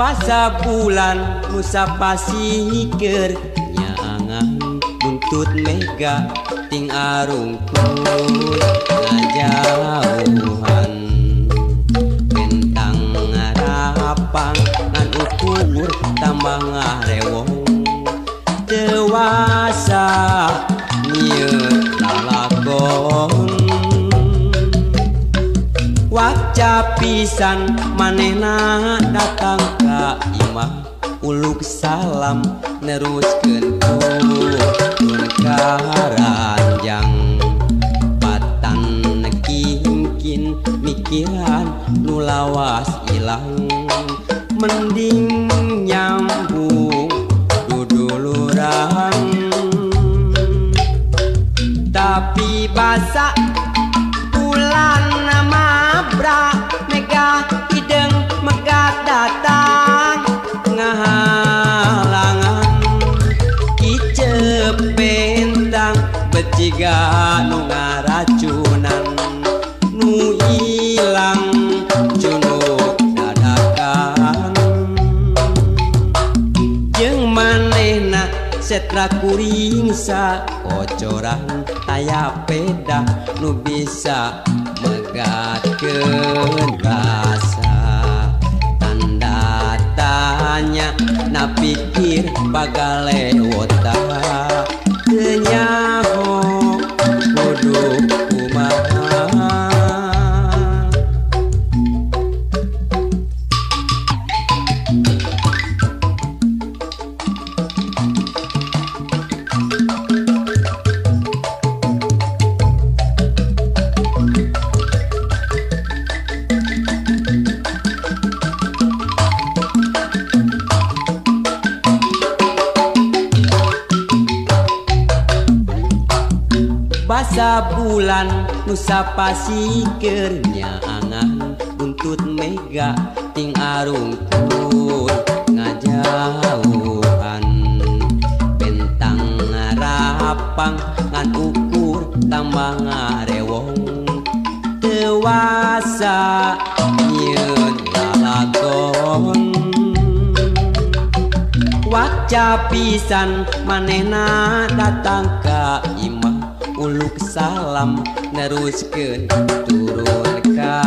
Basa bulan nusa pasikeur nyaangan buntut mega ting arungkul ngajauhan bentang ngarapang ngan ukur tambah ngarewong dewasa nyieun lalakon waca pisan manehna datang ka imah uluk salam neruskeun turun ka ranjang patan kingkin mikiran nu lawas ilang mending nyambung duduluran tapi basa bulan mabra mega hideng megat datang ngahalangan kicep bentang beciga nu ngaracunan nu ilang cunuk dadakan jeung manehna setra kuring sakocoran taya peda nu bisa megatkeun rasa tanda tanya na pikir pagalewota teu nyaho kudu kumaha. Basa bulan nusa pasikeur nyaangan buntut mega ting arungkul ngajauhan bentang ngarapang ngan ukur tambah ngarewong dewasa nyieun lalakon waca pisan manehna datang ka imah uluk salam neruskeun turun ka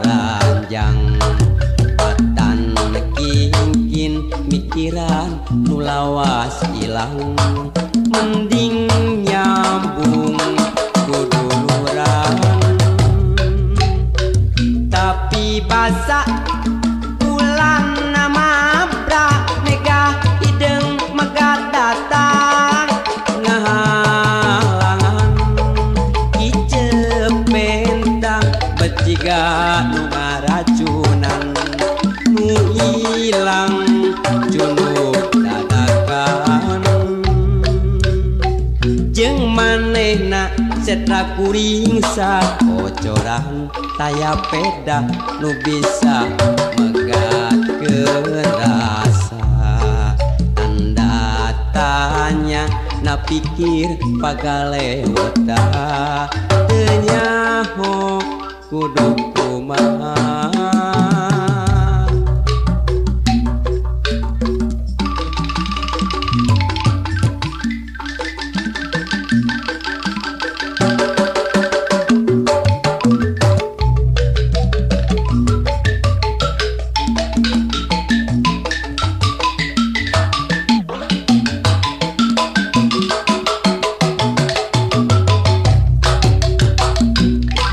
ranjang patan kingkin mikiran nu lawas ilang mending nyambung kuduluran tapi basa bulan mabra mega hideng megat datang ngahalangan kicep bentang beciga nu ngaracunan nu ilang cunuk dadakan jeung manehna setra kuring sakocoran taya peda nu bisa megatkeun rasa tanda tanya na pikir pagalewota teu nyaho kudu kumaha.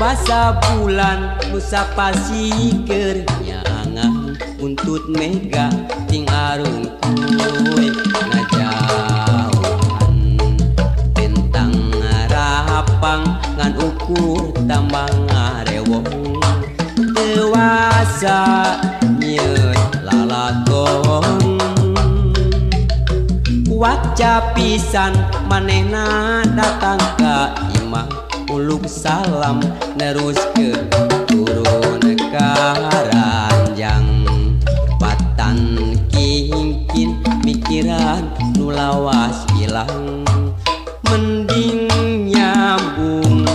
Basa bulan nusa pasikeur nyaangan buntut mega ting arungkuy ngajauhan bentang ngarapang ngan ukur tambah ngarewong dewasa nyieun lalakon waca pisan manehna datang ka imah uluk salam neruskeun turun ka ranjang patan kingkin mikiran nu lawas ilang mending nyambung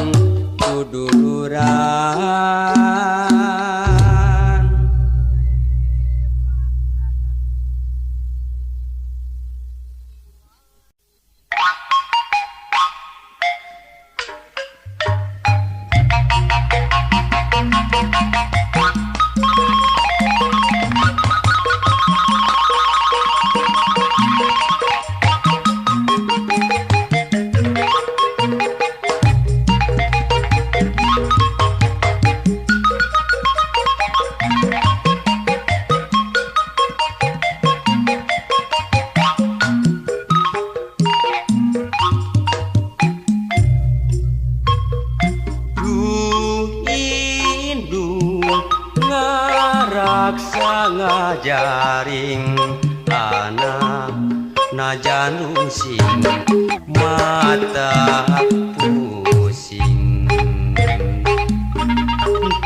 kuduluran. Ngaraksa ngajaring anak najan rungsing mata pusing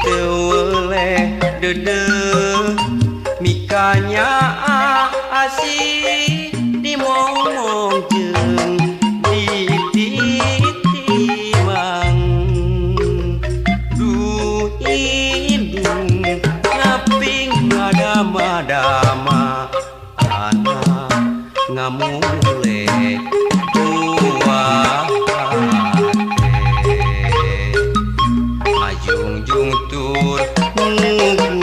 teu weleh deudeuh mikanya asih dimomong jeung dititimang duh indung ngaping ngadama-dama anak ngamule buah hate ngajungjung tur ngugung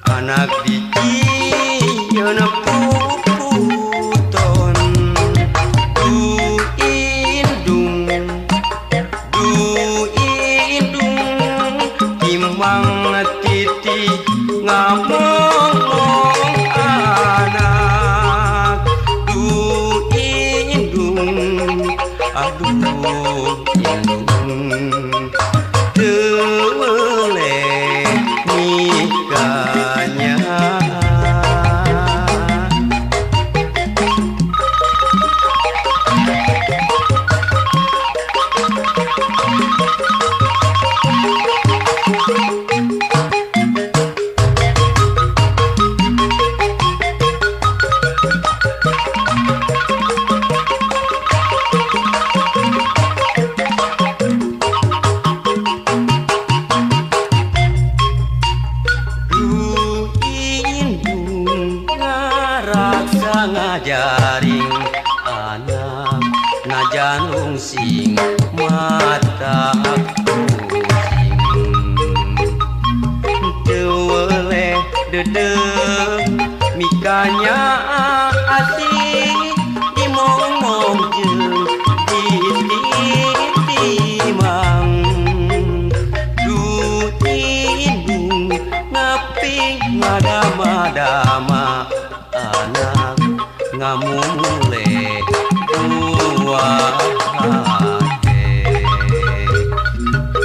anak dijieun puputon duh indung timang titi ngamong anak duh indung aduh indung teu weleh nikahnya. Ngajaring anak najan rungsing mata pusing teu weleh deudeuh mikanya asih dimomong jeung dititimang duh indung ngaping ngadama-dama anak ngamule buah hate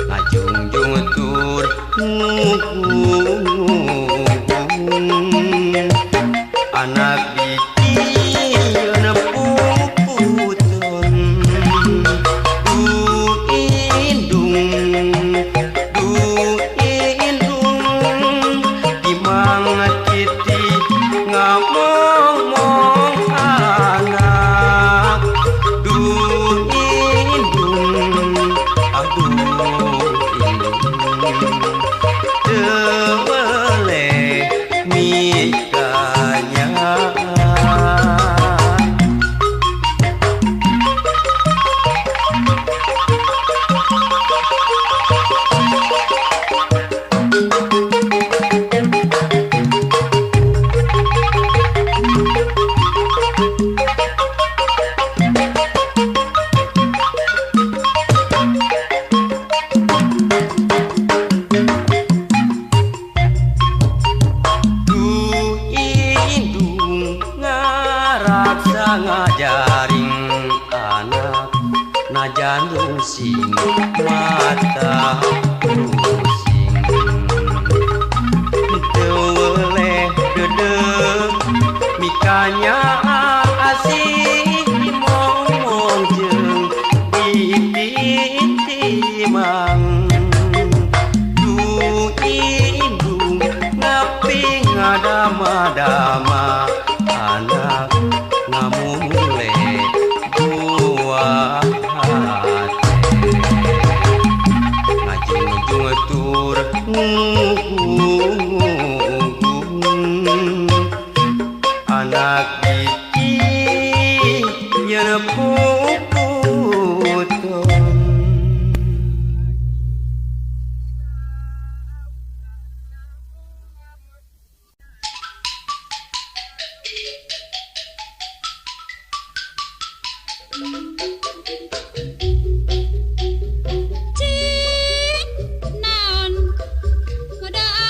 ngajungjung tur ngugung anak dijieun puputon duh indung timang titi ngamong anak duh indung aduh indung teu weleh mikanya. Ngajaring anak najan rungsing mata pusing teu weleh deudeuh mikanya asih dimomong jeung dititimang duh indung ngaping ngadama-dama anak ngamule buah hate ngajungjung tur ngugung anak dijieun puputon. Cik naon kuda.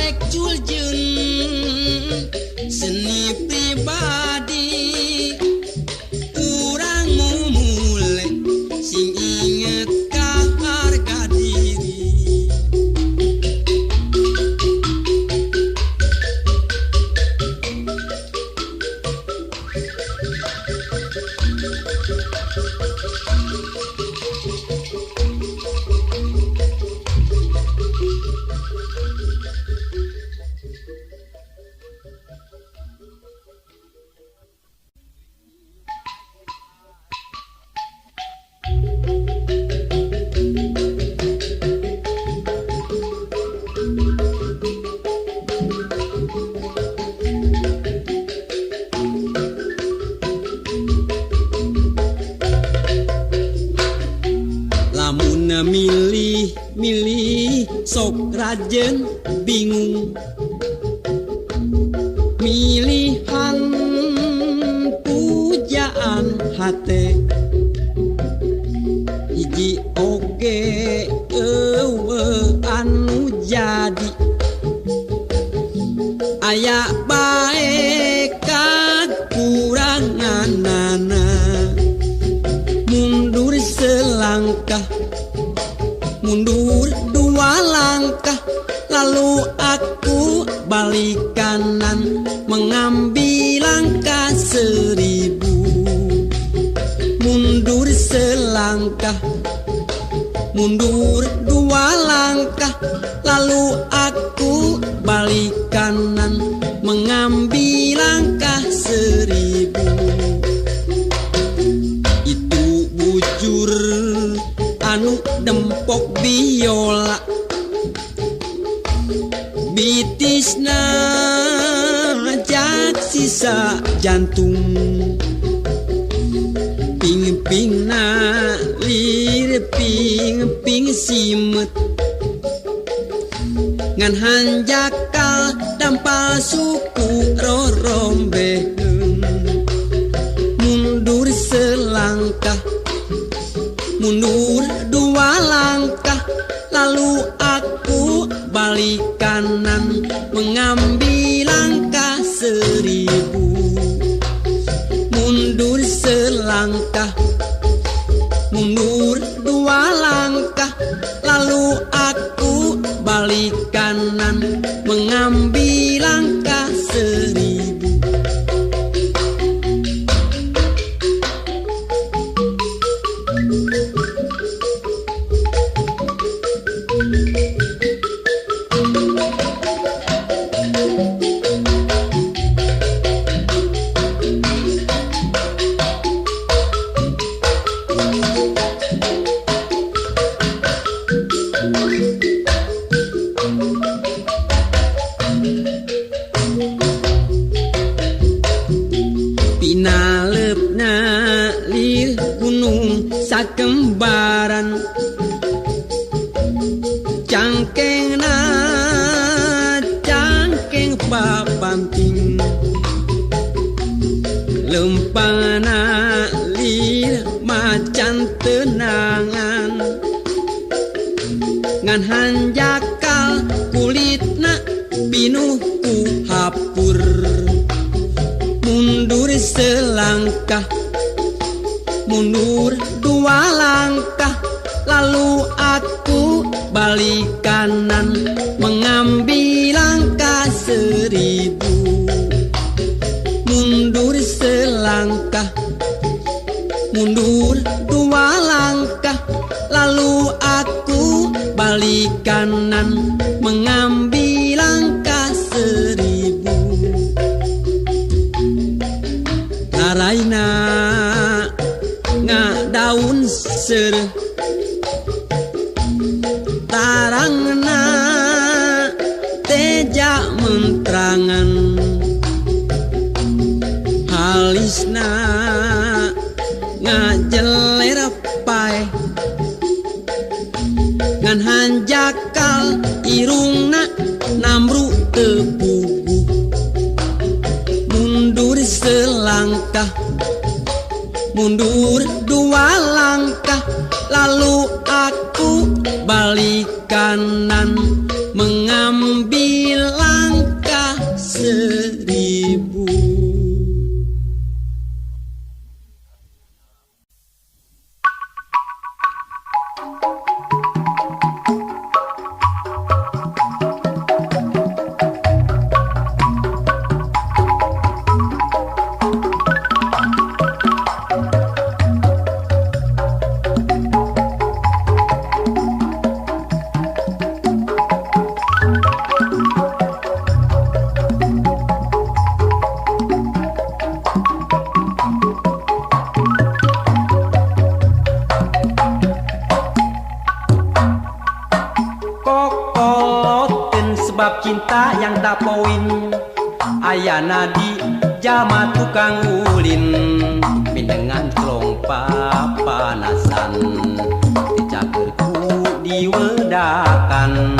Intelektual jeung seni pribadi urang mumule sing inget ka harga diri. Lamun milih-milih sok rajen bingung, milihan pujaan hate hiji oge eueuh anu jadi aya bae kakuranganana. Mundur selangkah, mundur dua langkah, lalu aku balik kanan mengambil langkah 1000. Mundur selangkah, mundur dua langkah, lalu aku balik kanan mengambil langkah 1000. Itu bujur anu dempok biola, bitisna jak sisa jantung, ping-pingna lir ping-ping simet, ngan hanjakal dampal suku rorombeheun. Mundur selangkah, mundur dua langkah, lalu aku balik kanan mengambil langkah 1000. Mundur selangkah, mundur dua langkah, lalu aku balik kanan mengambil langkah 1000. Pinalepna lir gunung sakembaran, cangkengna cangkeng papanting, lempangna lir macan tenangan, ngan hanjakal kulitna pinuh ku hapur. Mundur selangkah, mundur dua langkah, lalu aku balik kanan mengambil langkah 1000. Mundur selangkah, mundur dua langkah, lalu aku balik kanan mengambil langkah 1000. Taraina ngadaun seureuh, tarangna teja mentrangan, halisna ngajeler paeh, ngan hanjakal irungna namru teu puguh. Mundur selangkah, mundur dua langkah, lalu aku balik kanan mengambil Sebab cinta yang tak poin ayana di jalma tukang ulin mindengan clong papanasan dicager ku diwedakan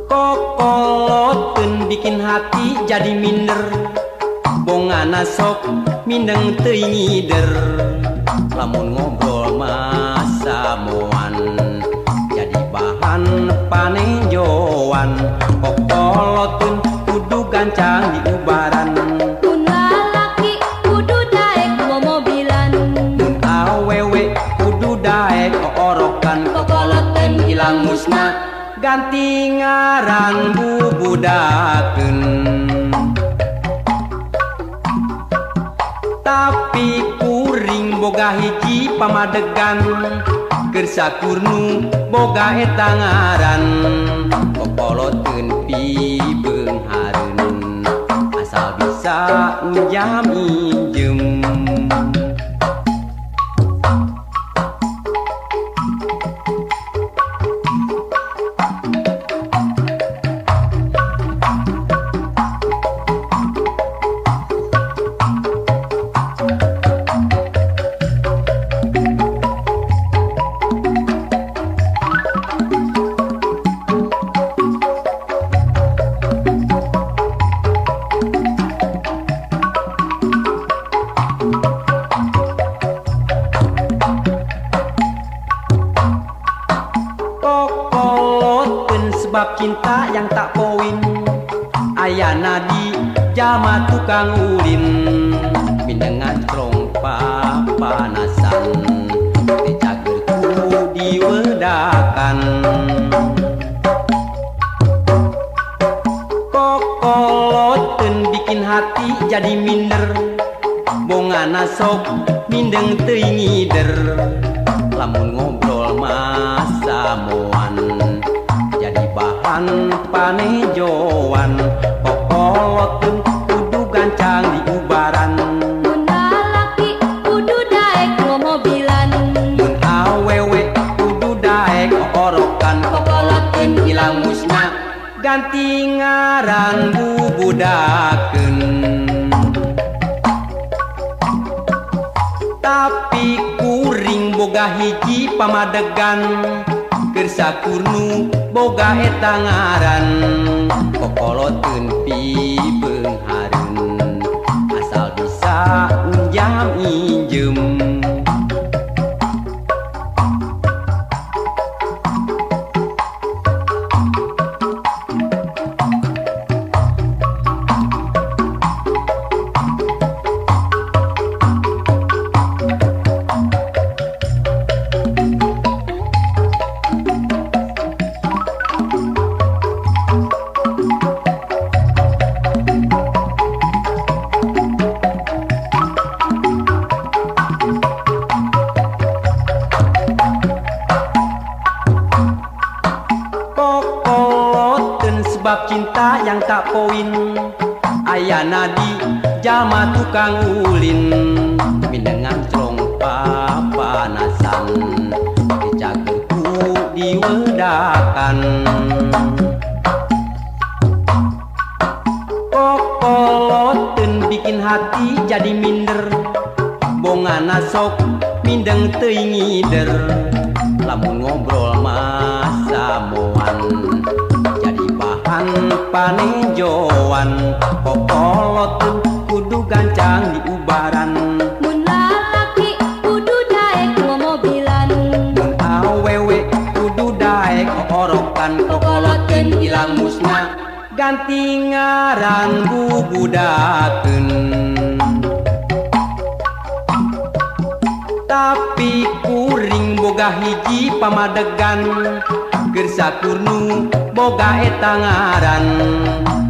kokoloteun bikin hati jadi minder bongana sok mindeng teuing ngider lamun ngobrol masamoan jadi bahan panenjoan kokoloteun kudu gancang diubaran mun lalaki kudu daek momobilan mun awewe kudu daek oorokan kokoloteun hilang musna ganti ngaran bubudakeun tapi kuring boga hiji pamadegan keur sakurnu boga eta ngaran kokoloteun pibeunghareun asal bisa njam injem. Kokoloteun sebab cinta yang tak poin ayana di jalma tukang ulin mindengan clong papanasan dicager ku diwedakan kokoloteun bikin hati jadi minder bongana sok mindeng teuing ngider lamun ngobrol masamoan jadi bahan panejoan kokoloteun kudu gancang diubaran mun lalaki kudu daek momobilan mun awewe kudu daek oorokan kokoloteun hilang musna ganti ngaran bubudakeun tapi kuring boga hiji pamadegan keur sakurnu boga eta ngaran kokoloteun pibeunghareun asal bisa njam injem. Kokoloteun sebab cinta yang tak poin ayana di jalma tukang ulin mindengan clong papanasan dicager ku diwedakan kokoloteun bikin hati jadi minder bongana sok mindeng teuing ngider lamun ngobrol masamoan jadi bahan panenjoan kokoloteun kudu gancang diubaran mun lalaki kudu daek momobilan mun awewe kudu daek oorokan kokoloteun hilang musna ganti ngaran bubudakeun tapi kuring boga hiji pamadegan keur sakurnu boga eta ngaran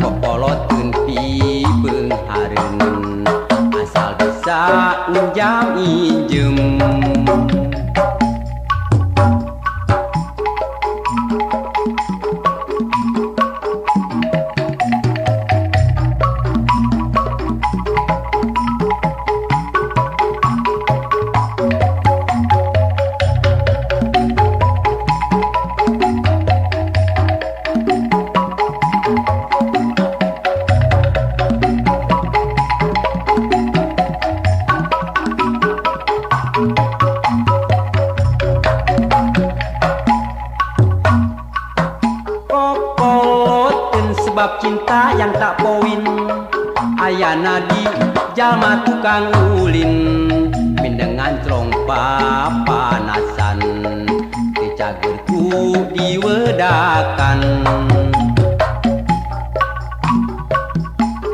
kokoloteun pibeunghareun asal bisa njam injem. Sebab cinta yang tak poin ayana di jalma tukang ulin mindeng nganclong papanasan teu cager ku diwedakan.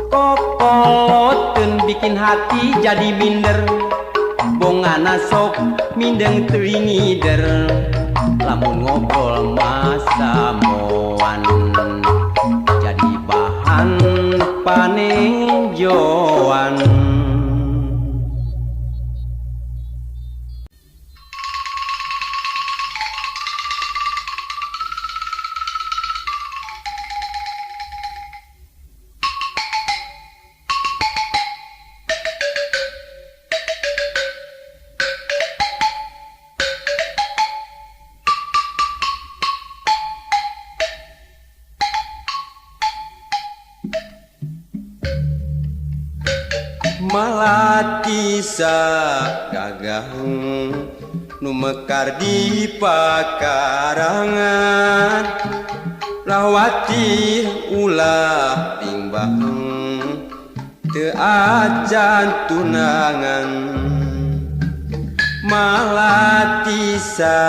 Kokoloteun bikin hati jadi minder, bongana sok mindeng teuing ngider lamun ngobrol masamoan jadi bahan panenjoan. Malatisa gagang nu mekar di pakarangan, lawati ulah timbang teu acan tunangan. Malatisa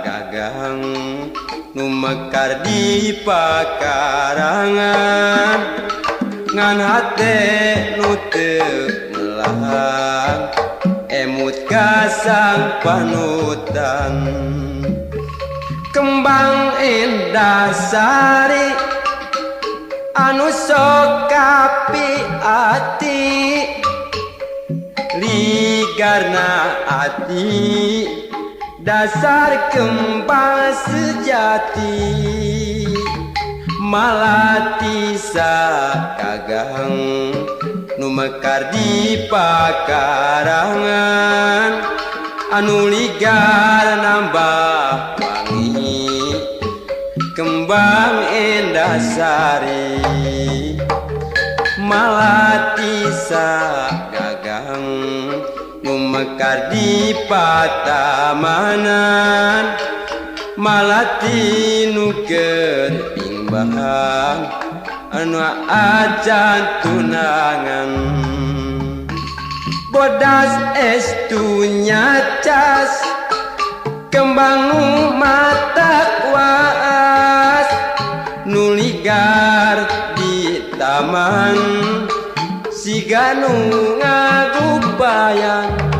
gagang nu mekar di pakarangan, ngan hate nu teu melang emut ka sang panutan. Kembang indah sari anu sok kapi ati, ligarna ati dasar kembang sejati. Malatisa gagang nu mekar di pakarangan, anu ligar nambah wangi kembang endah sari. Malatisa gagang nu mekar di patamanan, malati nu keur bimbang anu acan tunangan. Bodas estu nyacas kembang nu mata waas, nu ligar di taman siga nu ngagubayan.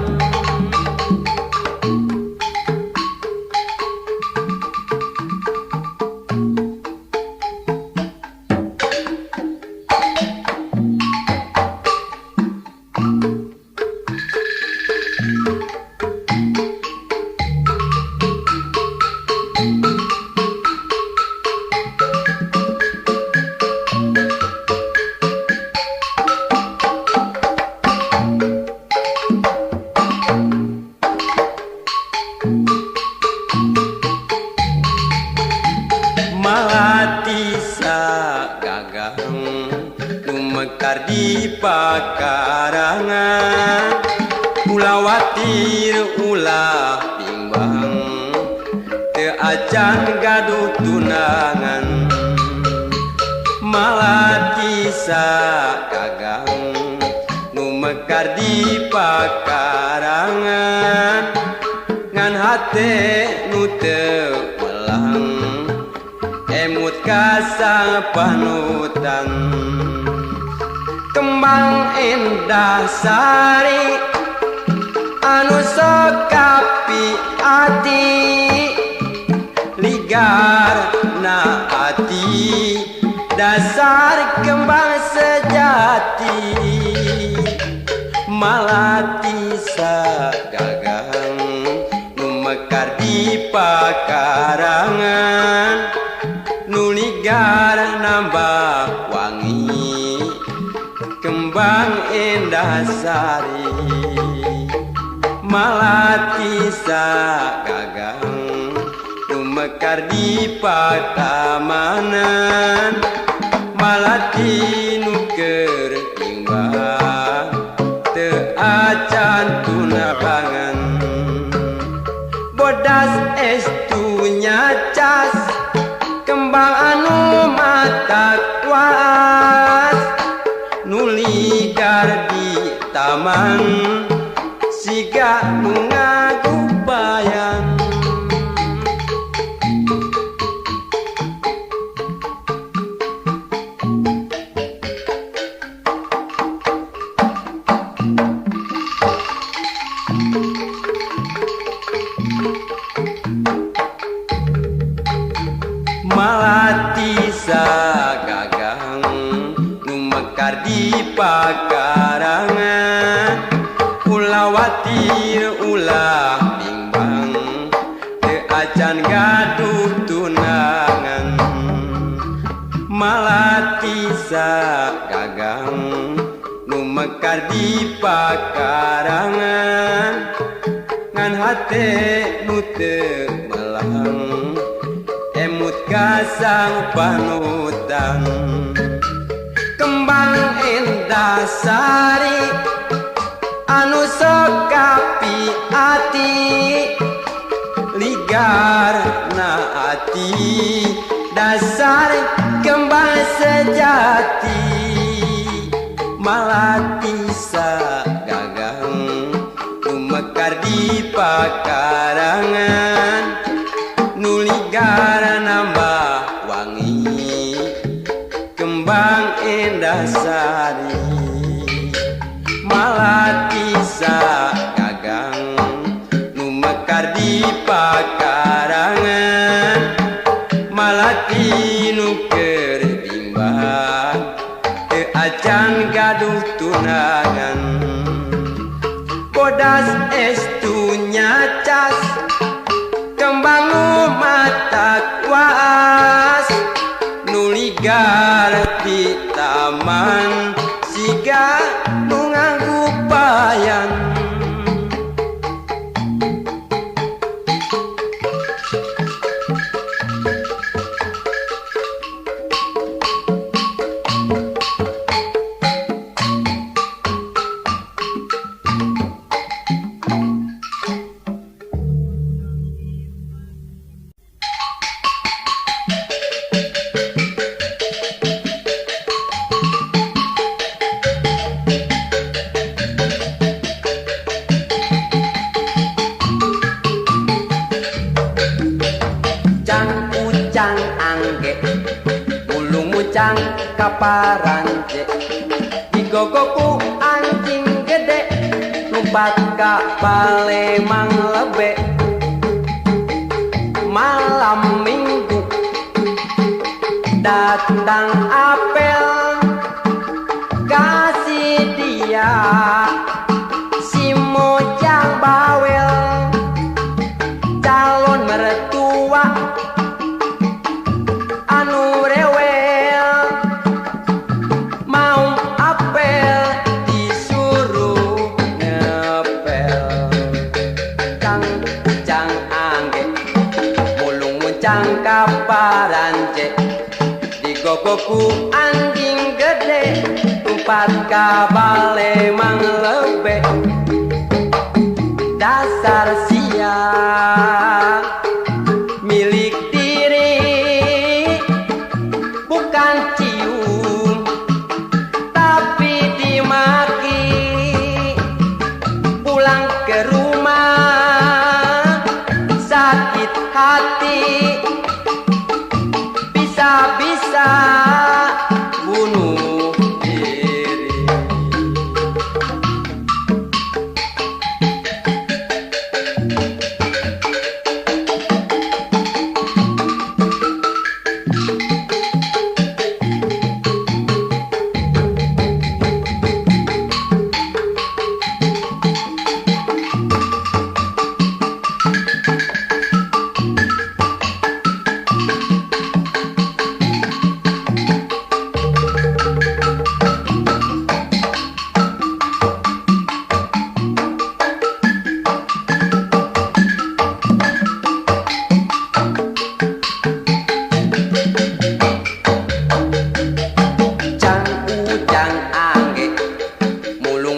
Malatisa gagang nu mekar di pakarangan, ulah watir ulah bimbang teu acan gaduh tunangan. Malatisa gagang nu mekar di pakarangan, ngan hate nu teu melang emut ka sang panutan. Kembang endah sari anu sok kapi ati, ligar na ati dasar kembang sejati. Malatisa gagang nu mekar di pakarangan, nu ligar nambah wangi kembang endah sari. Malatisa gagang nu mekar di patamanan, malati nu keur timbang teu acan tunangan. Bodas estu nyacas kembang anu mata waas nuligar di taman siga nu ngagupayan. Malati sagagang nu mekar di pakarangan, ulah watir ulah bimbang teu acan gaduh tunangan. Malati sagagang nu mekar di pakarangan, ngan hate nu teu melang emut kasang panutan. Kembang endah sari anu sok kapi ati, ligar na ati dasar kembang sejati. Malati sagagang nu mekar di pakarangan, nuligar nambah wangi kembang endah sari. Malati sagagang nu mekar di pakarangan, malati nu keur bimbang teu acan gaduh tunangan. Bodas estu nyacas kembang nu matak waas, nuligar di taman siga nu nganggupayan. Kaparanje digogoku anjing gede lumpat ka Palembang lebe. Malam minggu datang apel kasih dia si mojang bawel, calon mertua anu rewel, mau apel disuruh ngepel. Cang cang angge mulung muncang kaparanje digogoku anjing gede tumpat ka Balemang lebe. Dasar sia milik diri bukan cium tapi dimaki. Pulang ke rumah sakit hati, bisa-bisa bunuh diri.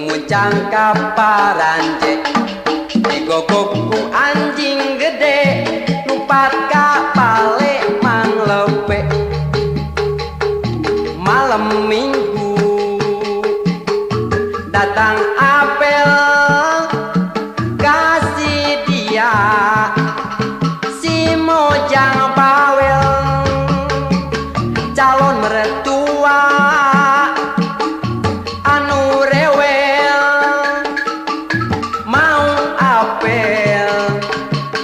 Muncang kaparanje digogokku anjing gede lumpat ka Palembang lebe. mertua anu rewel mau apel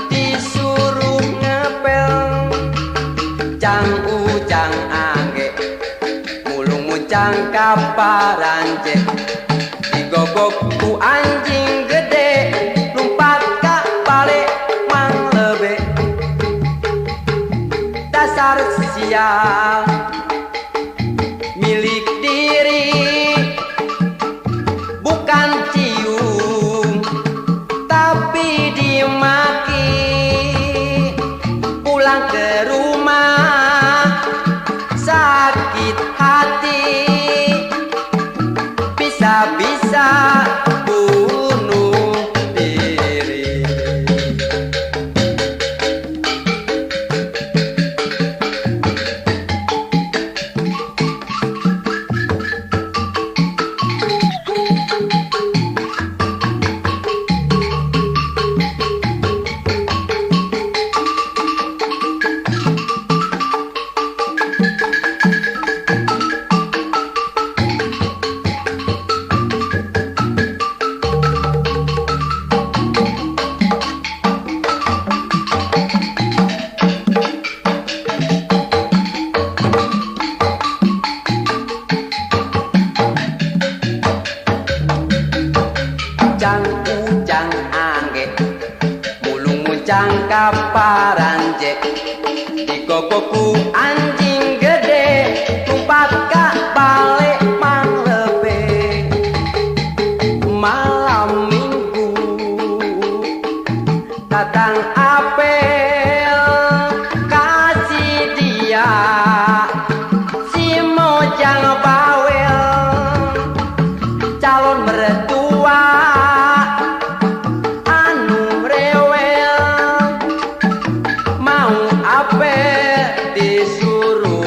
disuruh ngepel. Cang ujang angge mulung muncang kaparanje digogok ku anjing gede lumpat ka balik mang lebe. Dasar sial milik diri bukan cium tapi dimaki. Pulang ke rumah sakit hati, bisa-bisa bunuh diri. Cang ujang angge mulung muncang kaparanje digogoku anjing gede lumpat ka balik mang lebe. Malam minggu datang apel kasih dia si mojang bawel calon mertua anu rewel mau apel disuruh